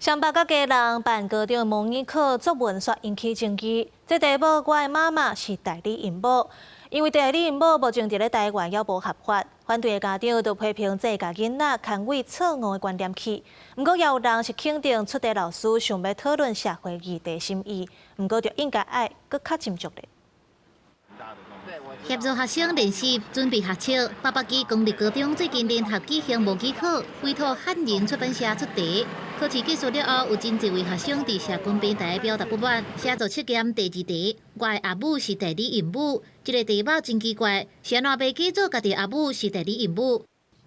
雙北佮基隆辦高中模擬考作文煞引起爭議。這題目我的媽媽是代理孕母，因為代理孕母目前佇咧台灣猶無合法，反對的家長就批評這會共囡仔牽往錯誤的觀念去。毋過也有人是肯定出題老師想欲討論社會議題心意，毋過就應該愛閣較斟酌咧。協助學生練習準備學測，八百支公立高中最近聯合舉行模擬考，委託翰林出版社出題。考試結束了後，有真濟位學生佇社群平台表達不滿，寫作測驗第二題，我的阿母是代理孕母，這個題目真奇怪，是按怎欲假做家己阿母是代理孕母？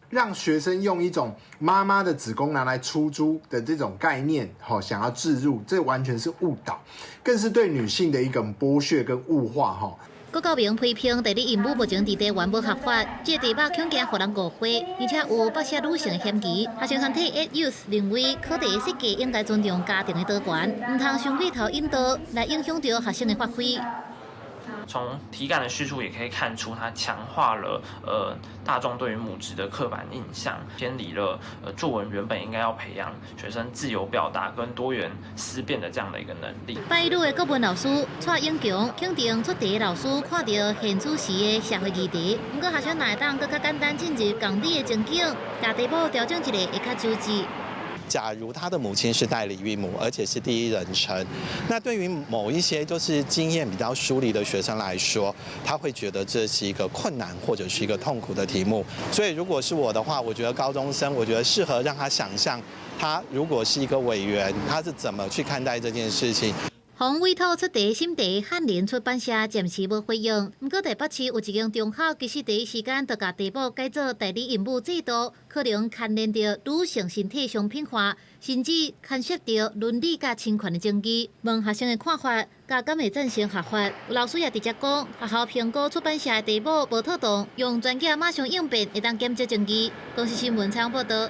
讓學生用一種媽媽的子宮拿來出租的這種概念，吼，想要置入，這完全是誤導，更是對女性的一種剝削跟物化，吼。郭教明批評代理孕母目前佇台灣無合法，這個題目恐驚予人誤會，而且有剝削女性的嫌疑。學生團體 8Youth 認為考題的設計應該尊重家庭的多元，毋通傷過頭引導來影響著學生的發揮。從題幹的敘述也可以看出，它強化了大眾對於母職的刻板印象，偏離了作文原本應該要培養學生自由表達跟多元思辨的這樣的一個能力。拜女的國文老師蔡英強肯定出題老師看著現主時的社會議題，毋過學生若會當閣較簡單進入仝理的情景，共題目調整一下會較周至。假如他的母親是代理孕母，而且是第一人稱，那對於某一些就是經驗比較疏離的學生來說，他會覺得這是一個困難或者是一個痛苦的題目。所以如果是我的話，我覺得高中生，我覺得適合讓他想象，他如果是一個委員，他是怎麼去看待這件事情。予委託出題審題翰林出版社暫時無回應。毋過台北市有一間中學，其實第一時間就共題目改做代理孕母制度，可能牽連著女性身體商品化，甚至牽涉著倫理佮侵權的爭議。問學生的看法，佮敢會贊成合法？有老師也直接講，學校評估出版社的題目無妥當，用專家馬上應變，會當減少爭議。公視新聞採訪報導。